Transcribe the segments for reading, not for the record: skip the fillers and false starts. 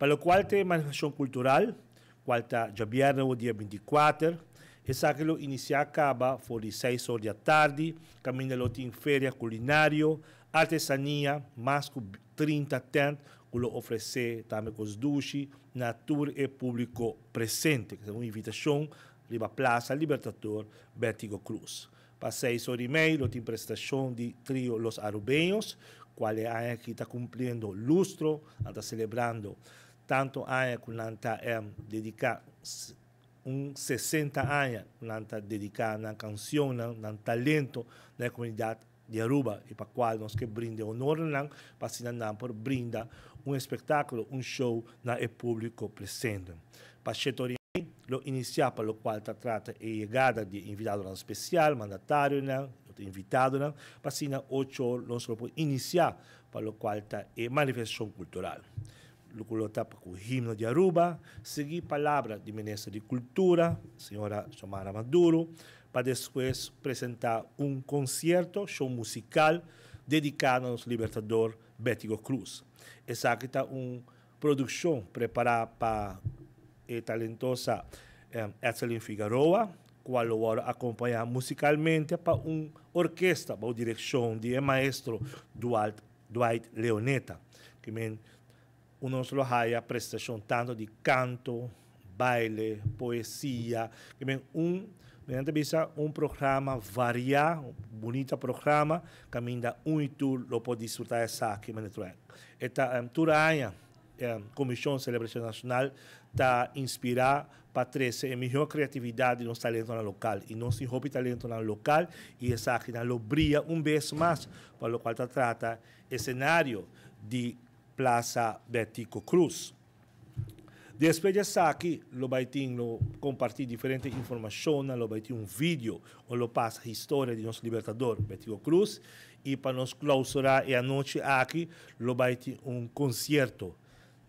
Pa locual ta e manifestacion cultural, cual ta djabièrnè o dia 24, esaki lo inicia caba for di 6 or di atardi, caminda lo tin feria culinario, artesania, mas cu 30 tent cu lo ofrece tambe cos dushi na tur e publico presente. Ta un invitacion riba Plaza Libertador Betico Croes. Pa 6:30 lo tin presentacion di trio Los Arubeños, cual e aña aki ta cumpliendo lustro, ta celebrando tanto aña cu nan ta dedica un 60 aña cu nan ta dedica na cancion, na talento na comunidad di Aruba y pa cual nos kier brinda honor nan, pa asina nan por brinda un espectaculo, un show na e publico presente. Pa 7:30 lo inicia pa locual ta trata e yegada di invitado special, mandatario nan, invitado nan, pa asina 8 nos lo inicia pa locual ta e manifestacion cultural. Lo ta cu himno di Aruba, sigui palabra di Minister di Cultura, señora Xiomara Maduro, pa despues presenta un concierto, show musical, dedica na nos libertador Betico Croes. Esaki ta un produccion prepara pa e talentosa Etselin Figueroa, cual lo acompaña musicalmente pa un orkesta, pa direccion di maestro Dwight Leoneta, kiermen nos lo haya prestacion tanto di canto, baile, poesia, kiermen un mediante bisa un programa varia, un bunita programa, caminda un y tur lo por disfruta esaki manera. E ta tur aña Comision Celebracion Nacional ta inspira pa trece e mihor creatividad di nos talento na local. Y nos tin hopi talento na local y esaki nan lo briya un bes mas, pa locual ta trata escenario di Plaza Betico Croes. Despues di esaki, lo bay tin, lo comparti diferente informacion, lo bay tin un video, o lo pasa historia di nos libertador Betico Croes, y pa nos clausura e anochi aki, lo bay tin un concierto.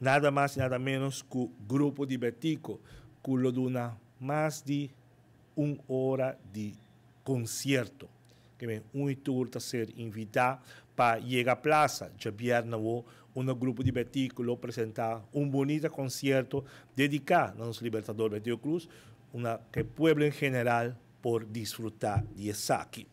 Nada mas y nada menos cu Grupo di Betico, cu lo duna mas di un ora di concierto. Kiermen un y tur ta ser invita pa yega plaza djabièrnè, un Grupo di Betico lo presenta un bunita concierto dedica na nos libertador Betico Croes, unda cu pueblo en general por disfruta di esaki.